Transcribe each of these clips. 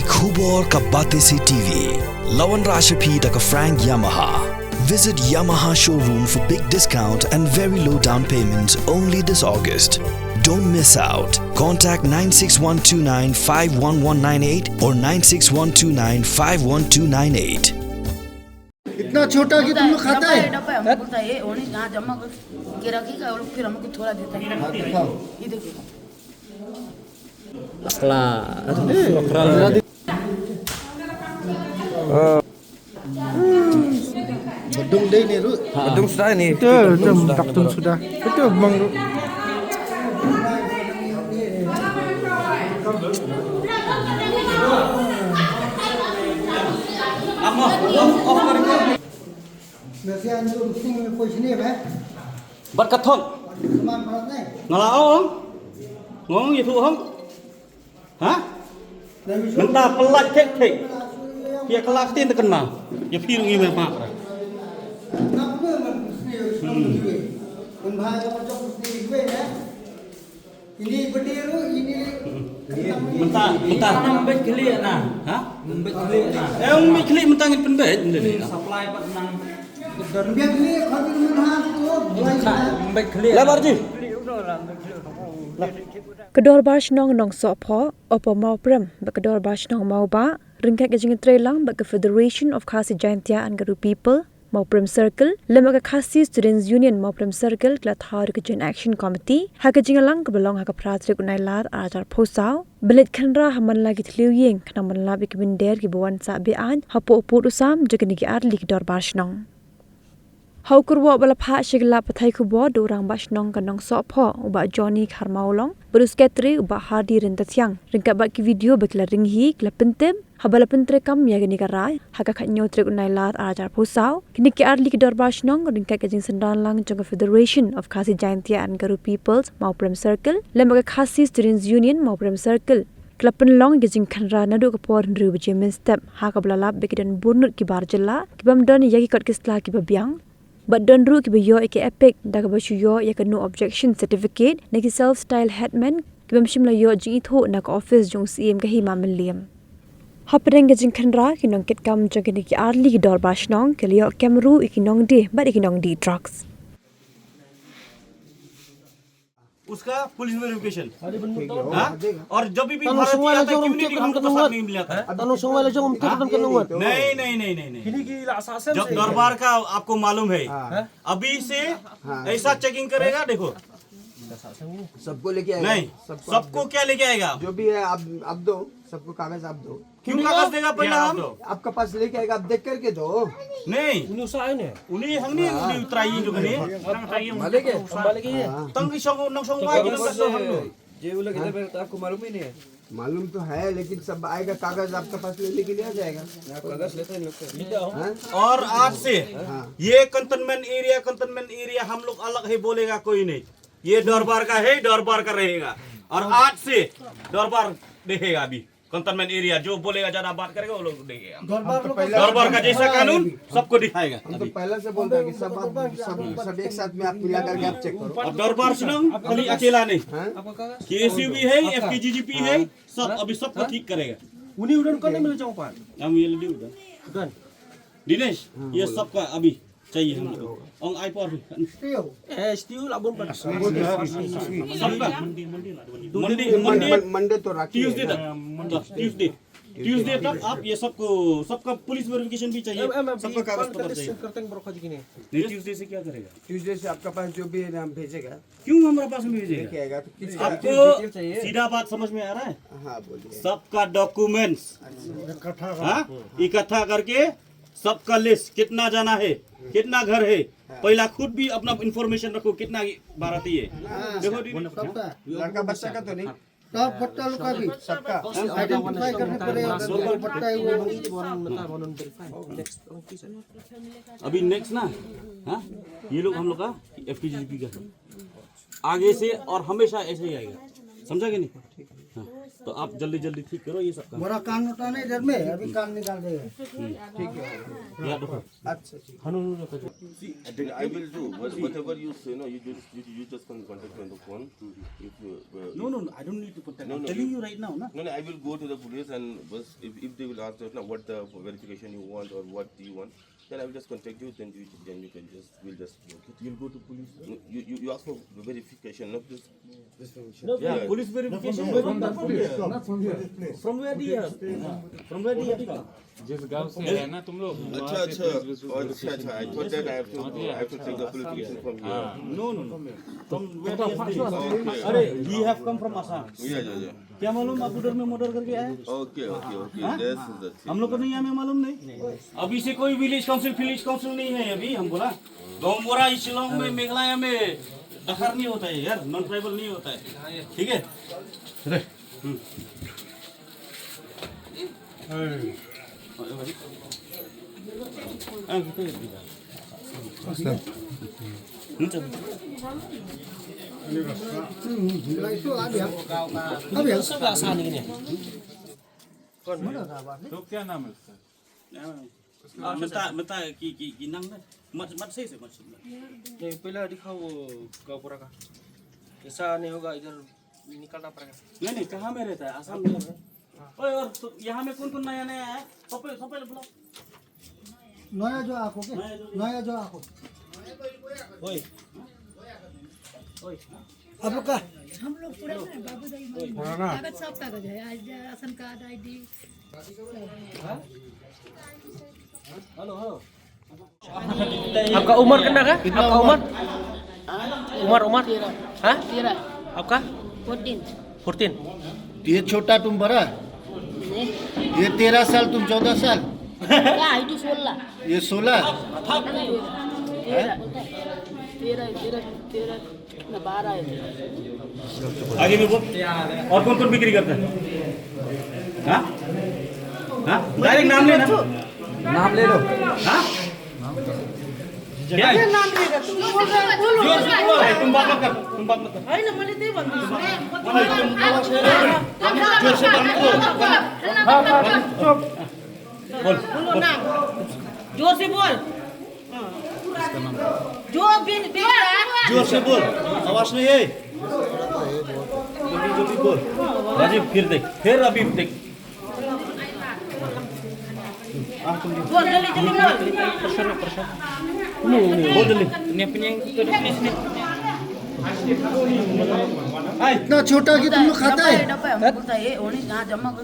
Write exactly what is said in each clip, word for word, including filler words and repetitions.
Khubor ka Batesi T V. Lawan Rashapi da ka Frank Yamaha. Visit Yamaha showroom for big discount and very low down payment only this August. Don't miss out. Contact nine six one two nine five one one nine eight or nine six one two nine five one two nine eight. इतना छोटा कि तुम लोग खाता है? डब्बा है, हम बोलता है, ये होने यहाँ जमा कर के रखिएगा, और फिर हमको थोड़ा देता है। हाँ, दिखाओ। ये देखिए। Bedung dei ni, Ru. Bedung sudah ni. Itu, itu, bedung sudah. Itu, Bang Ru. Bad ka thok. Nga la ong. Ngong ïathuh hok. Ha? Mynta pyllait thik thik. Ïa ka la ktien te kynmaw. Ïa phi ruh ngi meh map. Hmm. Mynta, mynta. Nang beit khlieh na. Ha? Nang beit khlieh na. Eh, nang beit khlieh mynta ngin pynbeit. Supply pat nang. Nang beit khlieh. Labar ji. Ka Dorbar Shnong Nongsohphoh, Opo Mawprem, bad ka Dorbar Shnong Mawbah, ryngkat ka jingïatreilang bad ka Federation of Khasi Jaintia and Garo People, Mawprem Circle, lem bad ka Khasi Students Union Mawprem Circle, ki la thaw da ka Joint Action Committee ha ka jingïalang kaba long ha ka phra tarik u Nailar ar hajar arphew saw, ban leit khynra ha man la ki thliew ïing, khnang ban lap ïa ki mynder kiba wan sah be-aiñ hapoh u pud u sam jong kine ki arlieh ki dorbar shnong. Ha u kyrwoh ba la phah sha ki lad pathai khubor da u Rangbah Shnong ka Nongsohphoh, u Bah Johnny Kharmawlong, bad u Secretary, u Bah Hardy Ryntathiang, ryngkat bad ki video ba ki la ring hi, ki la pyntip haba la pyntreikam ïa kane ka rai ha ka khathynñiew tarik u Nailar ar hajar arphew saw, kine ki arlieh ki dorbar shnong ryngkat ka jingsynran lang jong ka Federation of Khasi Jaintia and Garo Peoples Mawprem Circle lem bad ka Khasi Students Union Mawprem Circle, ki la pynlong ïa ka jingkhynra naduh ka por hynriew baje mynstep, ha kaba la lap ba ki don bun ngut ki bar jylla ki bym don ïa ki kot ki sla kiba biang. Bad don ruh kiba ïoh ïa ka EPIC da kaba shu ïoh ïa ka No Objection Certificate na ki Self Styled Headman ki bym shym la ïoh jingithuh na ka ophis jong u Syiem ka Hima Mylliem. Hapdeng ka jingkhynra, ki nongkitkam jong kine ki arlieh ki dorbar shnong ki la ïoh kem ruh ïa ki nongdie bad ïa ki nongdie drugs. उसका police verification. हाँ? और जब भी भारतीय आता है, क्यों नहीं, हम लोग को साथ नहीं मिला था। नहीं, नहीं, नहीं, नहीं, नहीं। जब दरबार का आपको मालूम है, अभी से ऐसा चेकिंग करेगा, देखो। सबको लेके आएगा। नहीं, सबको क्या लेके आएगा? जो भी है, आप, आप दो, सबको कागज आप दो। क्यों कागज देगा पहले हम? आपका पास लेके आएगा, आप देख करके दो। नहीं। Uni usaha ini. Uni hangni, uni utrai ini juga ni. Balik ya? Balik ya? Tang isong nang song wai nang kasih hangno. ये बोला किधर पे आपको मालूम ही नहीं है। मालूम तो है, लेकिन सब आएगा, कागज आपके पास लेने के लिए आ जाएगा। आप कागज लेते हैं लोग से। और आज से ये कंटेनमेंट एरिया, कंटेनमेंट एरिया हम लोग अलग है बोलेगा कोई नहीं। ये दरबार का है, दरबार का रहेगा। और आज से दरबार देखेगा अभी। कंटेनमेंट एरिया जो बोलेगा, ज्यादा बात करेगा, वो लोग देखेगा। दरबार का जैसा कानून सबको दिखाएगा। हम तो पहले से बोलते हैं कि सब आप, सब, सब एक साथ में आप मिला करके आप चेक करो। और दरबार सिंह खाली अकेला नहीं, केएसयू भी है, एफकेजीजीपी है, सब अभी सबको ठीक करेगा। Uni udah kan ni, mila jong pan. Kami yang lebih udah. Udah. Dinesh, ये सबका अभी चाहिए हम लोग। Ong ai por. Steve. Eh, Steve lah bun pan. सबका। मंडे, मंडे, मंडे तो रखिए। ट्यूसडे तक। ट्यूसडे। ट्यूसडे तक आप ये सबको, सबका पुलिस वेरिफिकेशन भी चाहिए। सबका कागज पत्र चाहिए। नहीं, ट्यूसडे से क्या करेगा? ट्यूसडे से आपका पास जो भी है ना, हम भेजेगा। क्यों हमारे पास में भेजेगा? लेके आएगा तो किसका? आपको सीधा बात समझ में आ रहा है? हाँ, बोलिए। सबका डॉक्यूमेंट्स, हाँ, इकट्ठा करके सबका लिस्ट, कितना जाना है, कितना घर है, पहला खुद भी अपना इंफॉर्मेशन रखो, कितना बाराती है। देखो दीदी, लड़का बच्चा का तो नहीं? सब बच्चा लोग का भी सबका आइडेंटिफाई करना पड़ेगा, बच्चा है वो। अभी नेक्स्ट ना, हाँ, ये लोग हम लोग का एफकेजीजीपी का है, आगे से और हमेशा ऐसे ही आएगा, समझा कि नहीं? हाँ। तो आप जल्दी जल्दी ठीक करो ये सब काम। बोरा कान उठाना इधर में, अभी कान निकाल देगा। ठीक है। या देखो। अच्छा, ठीक। हाँ, no, no, no, no. See, I will do what- whatever you say. No, you just you, you just can contact me on the phone. If you, uh, No, no, no, I don't need to contact. No, I'm no, telling you- you right now, na. No, no, I will go to the police and बस if, if they will ask us ना what the verification you want or what do you want, then I will just contact you. Then you then you can just we'll just go. You'll go to police. No, you, you you ask for verification, not this. No, yeah. Police verification. From where? Not from here. From where do you have? From where do you have? जिस गांव से है ना तुम लोग, वहाँ से पुलिस वैसे अच्छा, अच्छा। I thought that I have to, I have to take the qualification from here. हाँ। No, no, no. From where do you have? Okay। अरे, we have come from Assam। Yeah, yeah, yeah। क्या मालूम आप उधर में मर्डर करके आए? Okay, okay, okay। हाँ? This is the thing। हम लोग को नहीं, हमें मालूम नहीं। अभी से कोई विलेज काउंसिल, विलेज काउंसिल नहीं है अभी, हम बोला। गांव बोरा इस शिलोंग में, मेघालय में दखर नहीं होता है यार, नॉन ट्राइबल नहीं होता है, ठीक है? हम्म। तो क्या नाम है उसका? हाँ, बता, बता कि, कि, कि नाम है। मत, मत सही से, मत सही से। नहीं, पहले दिखाओ वो गाँव पूरा का। ऐसा नहीं होगा, इधर निकलना पड़ेगा। नहीं, नहीं, कहाँ में रहता है? आसाम में है। हाँ। ओए, और तो यहाँ में कौन-कौन नया-नया है? सब पे, सब पे बुलाओ। नया जो आको के? नया जो नया जो आको। ओए। ओए। आप लोग का? हम लोग पूरा ना, बाबू दाई माँ। पूरा ना? कागज, सब कागज है। आज ration card, ID. Hello, hello. आपका उम्र कितना है? कितना आपका उम्र? उम्र? उम्र, उम्र? तेरह। हाँ? तेरह। आपका? फोर्टीन। फोर्टीन। ये छोटा, तुम बड़ा? नहीं। ये तेरह साल, तुम चौदह साल? क्या? ये तो सोलह। ये सोलह? तेरह। तेरह, तेरह, तेरह। ना, बारह है। आगे में बोल। और कौन कौन बिक्री करता है? हाँ? हाँ? डायरेक्ट नाम लेना। नाम ले लो। हाँ? क्या है? ये नाम लेगा, तुम बोल रहे हो, बोलो। जोर से बोलो। तुम बात मत कर, तुम बात मत कर। है ना, मैंने नहीं बोल दिया। जोर से बात मत करो। हाँ, हाँ, चुप। बोल, बोलो बोल। ना। जोर से बोल। हाँ। जो बिल, बिल है। जोर से बोल, आवाज नहीं है। जल्दी, जल्दी बोल। राजीव, फिर देख, फिर अभी देख। बोल, जल्दी, जल्दी बोल। बोल जल्दी। इतना छोटा कि तुम लोग खाता है? बोलता है, ये होने यहाँ जमा कर।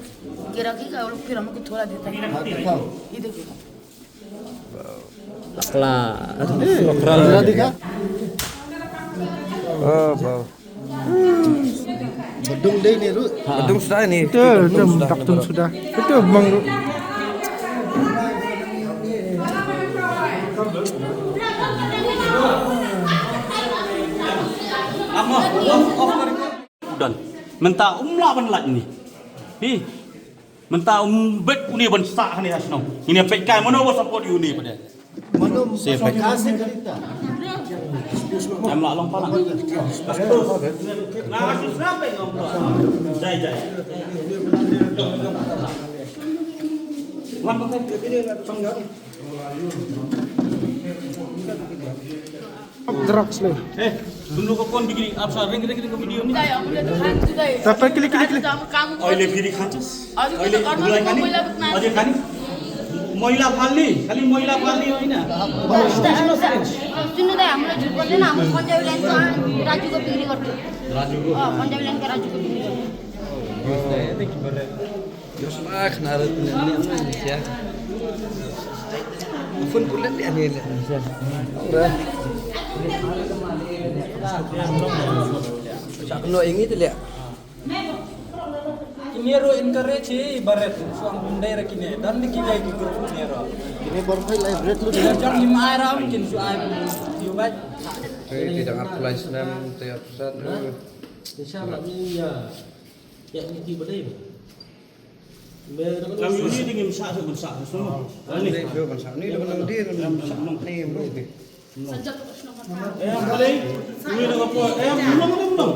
के रखेगा, और फिर हमको थोड़ा देता है। हाँ, दिखाओ। ये देखो। Bakla. Bakla. Bakla दिखा। Oh, wow. Bedung deh ni, Ru. Bedung sudah ni. Itu, itu bedung sudah. Itu bang Ru. Udan. Mynta um lah ban lait ni. Hi. Mynta um bit uni ban sah ni ha shnong. Ini pek kai mano ba support uni pada. Mano ba support ka se karita. Em lah long pala. Jai jai. Wan ba kai. Drugs le. Eh, तुम लोग को कौन बिक्री? आप सारे ring, ring, ring video नहीं? Tapa kili, kili, kili. Oile biri khanchas. Oile bulai kani. Oile kani. Moila phalni, kali moila phalni oina. Sunu da, amra jukon na, amra konja ulan ko Raju ko bikri korte. Raju ko. Oh, konja ulan ko Raju ko bikri korte. Yo, sma khna rat ne ne ne ya. Phone pula dia ni le. Ora. Sa kno ingi te le. Kine ro encourage hi baret suang bundai ra kine. Dan di kine ki group kine ro. Kine bor phai lai bret lu dia. Jong im ai ram kin su ai. Yo bai. Hey, ti dang ap lai snam te ap sat. Inshallah ni ya. Ya, ni ki badai. Kam uni ding im sa sa ban sa sa. Ani. Yo ban sa. Ni ban di ban sa nong ni ban di. Em, kali, uni na ko, em, nong nong nong.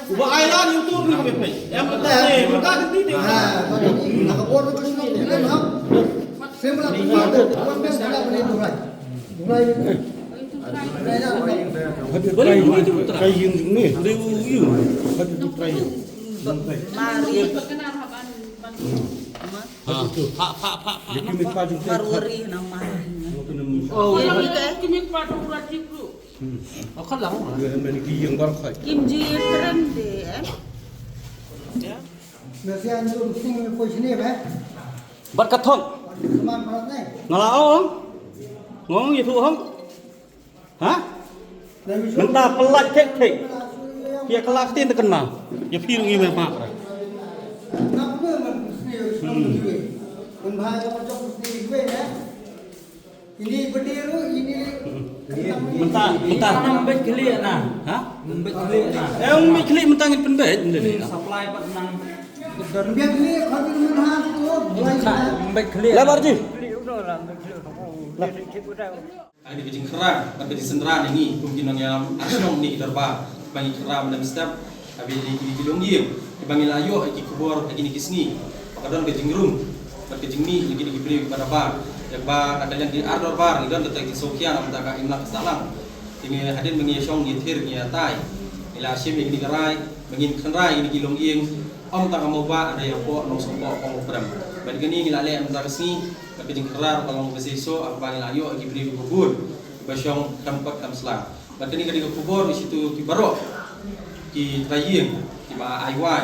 Uba ai lad ïa utu ruh ka peit. Em, eh, mynta ka ti ti. Ha, ka ti ti. Na ka bor ka shnong ka len ha. Sembla ka bor ka len ha. Boleh, boleh tu, putra. Try yung ni. Boleh, you. Hadi tu try. Mari. Ha, ha, ha, ha, ha. Marwari na mari. Oh, ya, kita. Kim ji keren de, eh. Nasian tu sing ko sini, eh. Bat ka thok. Seman parat ni. Nga la ong. Ngong ïathuh hok. Ha? Mynta pyllait thik thik. Ïa ka la ktien te kynmaw. Ïa phi ruh ngi meh mak. Mynta, mynta. Nang bit khlieh na. Ha? Nang bit khlieh na. Eh, nang bit khlieh mynta ngin pynbeit, mynta. Supply pat nang. Nang bit khlieh. Lebar ji. Ka dei ka jingkyrpad bad ka jingsynran ïa ngi kum ki nongïalam ar shnong ne ki dorbar ba ngi kyrpad mynta step. Haba ïadei ki, ki longïing kiba ngi la ïoh ïa ki khubor ha kine ki sngi ba ka don ka jingrung bad ka jingmih ïa kine ki briew kiba da bar, ïa kaba na ka liang ki ar dorbar ngi don kata ka jingsngewkhia na ka bynta ka imlang ka sahlang. Te ngi hadien ba ngi ïa shong ngi ïa thir ngi ïa tai, ngi la shim ïa kine ki rai ba ngin kynrad ïa kine ki longïing. Ym tang ha Mawbah, hynrei hapoh Nongsohpoh, hapoh Mawprem. Bad kane ngi la leh mynta ka sngi bad ka jingkyrpad ka long ka seisoh haba ngi la ïoh ïa ki briew kiba bun kiba shong khlem kot khlem sla. Bad kane ka dei ka khubor ïa kito ki baroh ki trai ïing kiba ai wai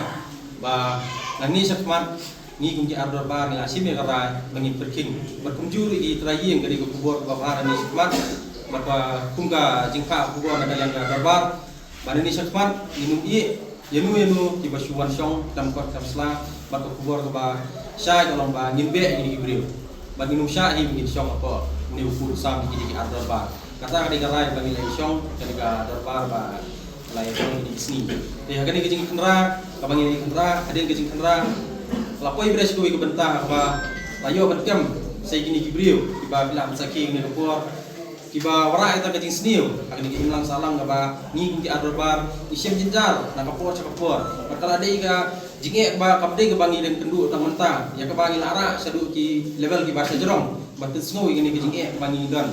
ba nangne shakhmat ngi kum ki ar dorbar ngi la shim ïa ka rai ba ngin pyrkhing. Bad kumjuh ruh ki trai ïing, ka dei ka khubor kaba bha nangne shakhmat. Bad ba kum ka jingphah khubor na ka liang ka dorbar ba nangne shakhmat ngin ym ïeh ïano ïano kiba shu wan shong khlem kot khlem sla. Bad ka khubor kaba shai ka long ba ngin beh ïa kine ki briew bad ngin ym shah hi ba ngin shong hapoh une u pud sam ïa kine ki ar dorbar. Kata ka dei ka rai ba ngi la ïa shong, ka dei ka dorbar ba la ïa shong ïa kine ki sngi. Te ha kane ka jingkynrad kaba ngi la ïa kynrad, hadien ka jingkynrad la poi bret sha kawei ka bynta kaba la ïoh ban kem sa ïa kine ki briew kiba pynlong sakhi kane ka por, kiba wanrah ïa ka jingsniew ha kane ka imlang sahlang kaba ngi kum ki ar dorbar ngi shem jynjar na ka por sha ka por. Bad ka la dei ka jingeh kaba kam dei kaba ngi dang kynduh tang mynta, ïa kaba ngi la rah shaduh ki level kiba sha jrong ban pynsngew ïa kane ka jingeh kaba ngi don.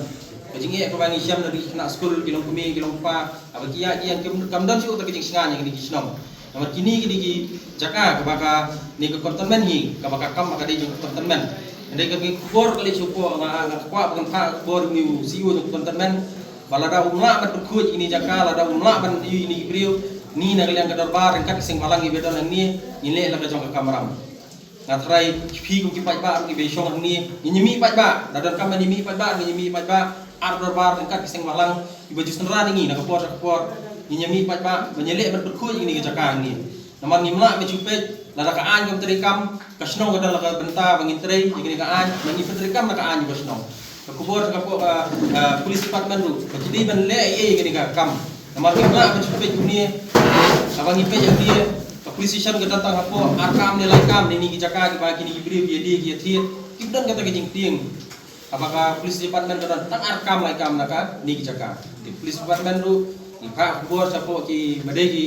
Ka jingeh kaba ngi shem na ki khynnah skul, ki longkmie ki longkpa, haba ki ïaid ki ïeng kam, kam don shuh kata ka jingshngaiñ ïa kine ki shnong. Namar kine ki dei ki jaka kaba kane ka containment hi, kaba ka kam ba ka dei jong ka containment. Hynrei ka khubor ka leit shuh, nga, nga kwah ban phah khubor ïa une u C E O jong ka containment ba lada um lah ban pynkhuid ïa kine ki jaka, lada um lah ban ïoh ïa kine ki briew, ngi na ka liang ka dorbar ryngkat ki seng bhalang kiba don hangne ngin leh la ka jong ka kamram. Nga tharai phi kum ki paidbah ruh kiba shong hangne ngin ïa mih paidbah, lada donkam ban ïa mih paidbah ngin ïa mih paidbah. Ar dorbar ryngkat ki seng bhalang kiba ju synran ïa ngi na ka por sha ka por ngin ïa mih paidbah ban ïaleh ban pynkhuid ïa kine ki jaka hangne. Namar ngim lah ban shu peit lada ka aiñ kam treikam, ka shnong ka don la ka bynta ba ngin trei ïa kane ka aiñ, ba ngin pyntreikam na ka aiñ ba shnong. Ka khubor sha ka por, ah, ah, police department ruh ba ki dei ban leh ei ei ïa kane ka kam. Namar ngim lah ban shu peit une, haba ngi peit ïa une, ka police station ka don tang hapoh ar kam ne lai kam ne kine ki jaka kiba kine ki briew ki ïa die ki ïa thied. Kim don kata ka jingtieng. Haba ka police department ka don tang ar kam lai kam na kane ki jaka. Te police department ruh ngi phah khubor shapoh kiba dei ki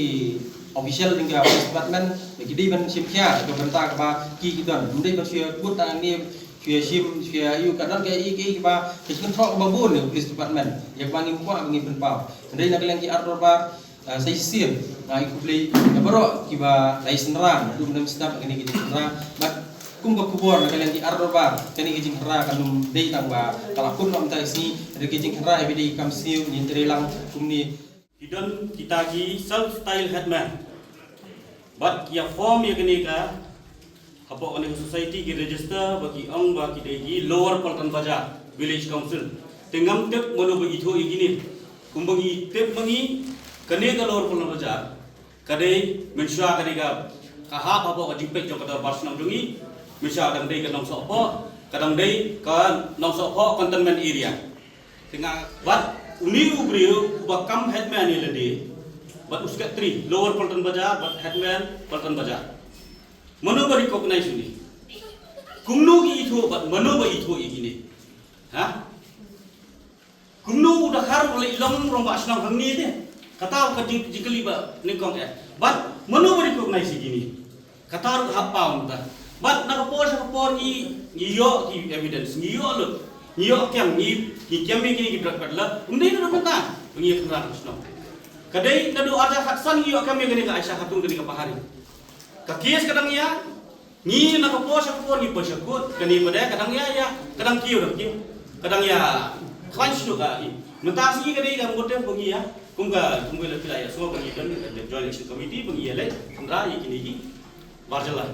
official jong ka police department ba ki dei ban shim khia ïa ka bynta kaba ki, ki don. Ym dei ban shu ïa kut tang hangne, shu ïa shim, shu ïa ïoh, ka don kaei kaei kaba, ka jingkynthok kaba bun ïa ka police department ïa kaba ngim kwah ba ngin pynpaw. Hynrei na ka liang ki ar dorbar, ah, sa shisien nga ai khublei ïa baroh kiba la ïa synran, naduh mynne mynstep ha kane ka jingkynra. Bad kum ka khubor na ka liang ki ar dorbar, kane ka jingkynra kan ym dei tang ba ka la kut noh mynta ka sngi, hynrei ka jingkynra ïa ba dei kam sniew ngin trei lang kumne. Ki don kita ki self style headman. Bad ki ïa form ïa kane ka, hapoh kane ka society ki register ba ki ong ba ki dei ki Lower Paltan Bazar Village Council. Te ngam tip mano ba ithuh ïa kine. Kumba ngi tip ma ngi kane ka Lower Paltan Bazar ka dei mynshuwa kane ka, ka hap hapoh ka jingpeit jong ka dorbar shnong jong ngi. Mynshuwa ka dang dei ka Nongsohpoh, ka dang dei ka Nongsohpoh Cantonment Area. Te nga, bad une u briew uba kam headman ïa lade, bad u secretary Lower Paltan Bazar bad headman Paltan Bazar. Mano ba recognize une? Kumno ki ithuh bad mano ba ithuh ïa kine? Ha? Kumno u Dkhar u leit long rangbah shnong hangne te? Kata ka jing, jingkylli ba nyngkong eh. Bad mano ba recognize ïa kine? Kata ruh hap paw mynta. Bad na ka por sha ka por ngi, ngi ïoh ki evidence, ngi ïoh lut, ngi ïoh kem, ngi, ngi kem ïa kine ki drug peddler. Ym dei naduh mynta ba ngi ïa kynrad ka shnong. Ka dei naduh arhajar khatsan ngi ïoh kem ïa kane ka Aisha Khatun, kane ka Pahari. Ka case ka dang ïa, ngi na ka por sha ka por ngi poi sha court, kane pat de ka dang ïa, ïa, ka dang kiew, dang kiew. Ka dang ïa khlaiñ shuh ka hi. Mynta sngi ka dei ka motive ba ngi ïa, kum ka, kum ka la phi la ïa sngew ba ngi don, eh, Joint Election Committee ba ngi ïa leit khynra ïa kine ki bar jylla.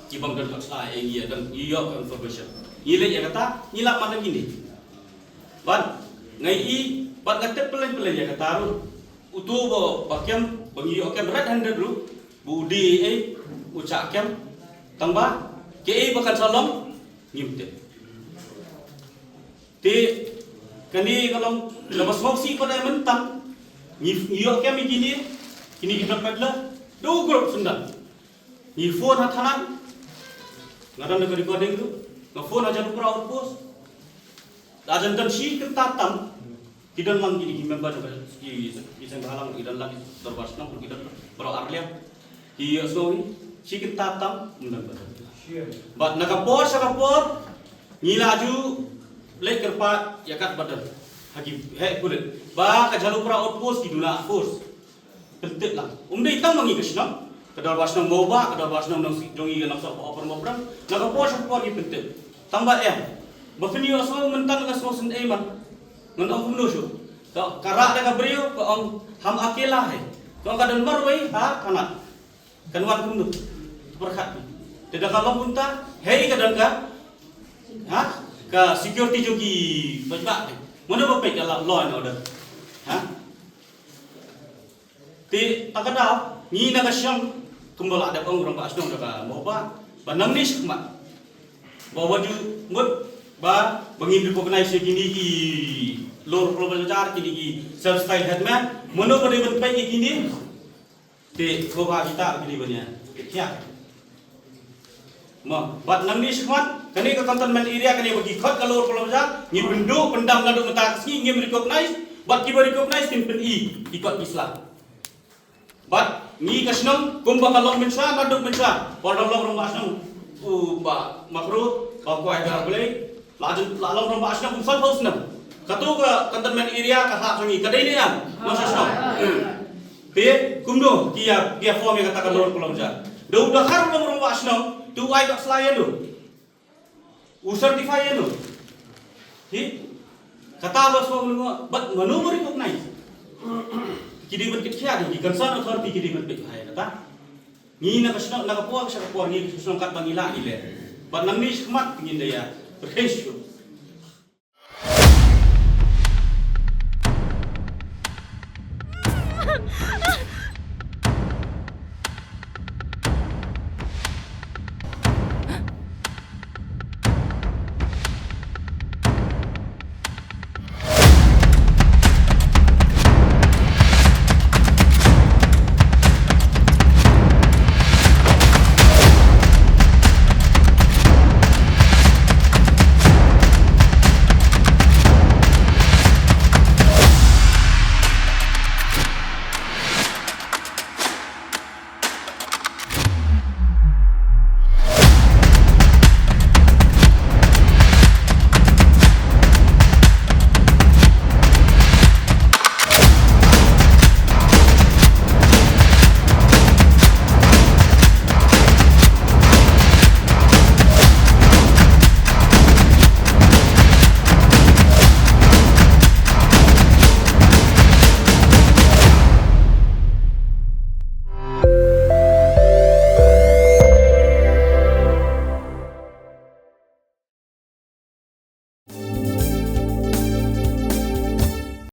Ki bym don ka sla, eh, ngi ïa don, ngi ïoh ka information. Ngi leit ïa kata, ngi lap man ïa kine. Bad nga i, bad nga tip pyllein pyllein ïa kata ruh. Uto ba, ba kem, ba ngi ïoh kem red handed ruh, ba u D E A u shah kem. Tang ba kaei ba kan sa long, ngim tip. Te kane ka long kaba sngewsih pat ïa mynta. Ngi, ngi ïoh kem ïa kine, kine ki drug peddler, da u group Sundang. Ngi phone ha thana. Nga don da ka recording ruh. Nga phone ha Jalupara outpost. La jan don shi kynta tam. Ki don lang kine ki member jong ki, ki seng bhalang, ki don lang ki dorbar shnong, ki don baroh ar liang. Ki ïohsngew hi, shi kynta tam, ym don ba. Bad na ka por sha ka por, ngi la ju leit kyrpad ïa kat ba don ha ki heh pulit ba ka Jalupara outpost ki duna force. Pyntip lang. Ym dei tang ma ngi ka shnong, ka dorbar shnong Mawbah, ka dorbar shnong Nongsi-, jong ngi ka Nongsoh Upper Mawprem, na ka por sha ka por ngi pyntip. Tang ba em ba phin ïohsngew mynta ka sngewsynei man. Ngan ong kumno shuh. Ka, ka rah da ka briew, ka ong ham akela hai. Ka ong ka don marwei ha thana. Kan wan kumno? Pyrkhat. Te da ka long kumta, hei ka don ka, ha? Ka security jong ki paidbah. Mano ba peit ka law and order? Ha? Te ta ka daw, ngi na ka shnong, kumba la dep ong u rangbah shnong jong ka Mawbah, ba nangne shakhmat ba wat ju mut ba, ba ngin recognize ïa kine ki Lower Kalamajang, kine ki self style headman, mano ba dei ban peit ïa kine. Te ko ba kita kine ban ïa, te kya. Mo, bad nangne shakhmat, kane ka containment area, kane ba ki khot ka Lower Kalamajang, ngi pynduh pyndam naduh mynta ka sngi, ngim recognize, bad kiba recognize kin pyni ki kot ki sla. Bad ngi ka shnong, kumba ka long mynshuwa, naduh mynshuwa, ba la long rangbah shnong u Bah Makro, ba kwai ba Blei, la jan, la long rangbah shnong kum san phew snem. Kato ka containment area ka hap jong ngi, ka dei ne em? Nongshong shnong. Te kumno ki ïa, ki ïa form ïa kata ka Lower Kalamajang? Da u Dkhar u long rangbah shnong, te u ai kot sla ïano? U certify ïano? Hi? Kata ba sngewbha, bad mano ba recognize? Ki dei ban kit khia, ki concern authority ki dei ban peit ha ïa kata. Ngi na ka shnong, na ka por sha ka por, ngi ka shnong katba ngi lah ngi leh. Bad nangne shakhmat ngin da ïa rkhie shuh.